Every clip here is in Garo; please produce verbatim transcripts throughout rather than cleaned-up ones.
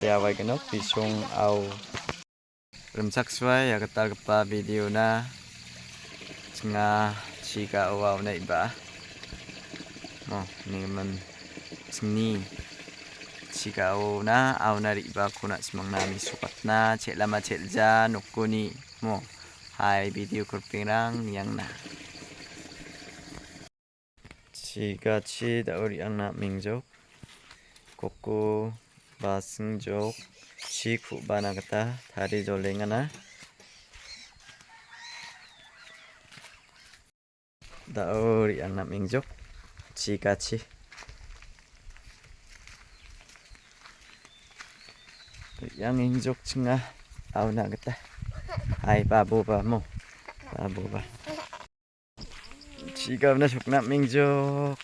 Ia waigenok bisong au. Rimchaksoa ia gitalgipa video-na chinga chigao aona iba. Mo, nigimin chingni chigaona aona re·bako na·simangna mesokatna chel·ama chel·ja nokoni mo. Hai video kurpengrang niangna. Chigachi da·o re·angna am·engjok. Koko basingjok. Chi ku·bana gita tarie jolengana. Da·o re·angna am·engjok. Chigachi. Re·angengjok chinga aona gita. Hai baboba mo. Baboba. Chigana sokna am·engjok.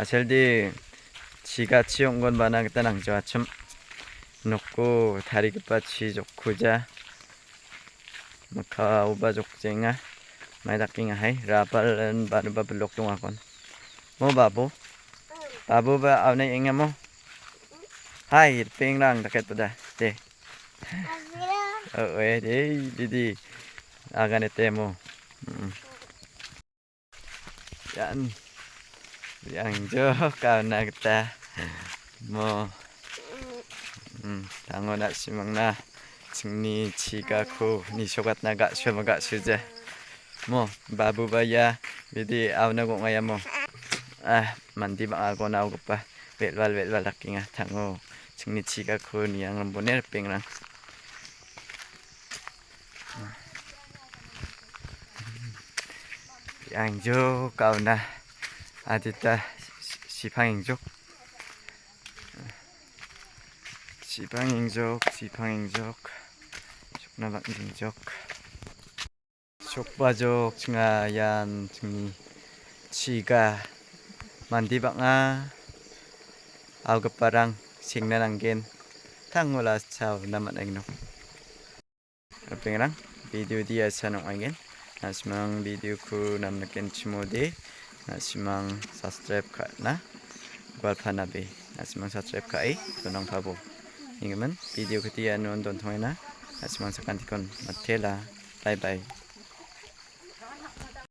Aseldi chigachi ong·gon bana gita nangjoachim. Noko tarigipa chi jokkuja. Mikkaoba jokjenga. Mai dakenga hai. Rabal banuba bilok dongakon. Mo babo. Baboba aona enga mo. Hai, ripengrang daket pada. De. Oh, eh, de, de, de. Agane temo. Mm. Ian. Ian jo kauna gita. Mo. Mm, tango na·simangna. Chingni chigako nisogatna ga·suba ga·suja. Mo, babuba ia, bidi auna gong·aia mo. Ah, mandi bang·agon aogipa. Bel·bal, bel·bal dakenga tango. Chingni chigako niangrang bone ripengrang. Iangjok auna adita si-, sipang ingjok. Sipang ingjok, sipang ingjok. Sokna bang ingjok. Sokbajok chinga ian chingni chiga mande bang·a aogiparang sengna nanggen tango last saona man·engnok. Ripengrang, video dia san ong·aigen. Na·simang video-ko namnikenchimode, na·simang subscribe ka·na gualpanabe. Na·simang subscribe ka·e donangpabo. Ingimin video keti iano dontongaina. Na·simang sakantikon matela. Bye bye.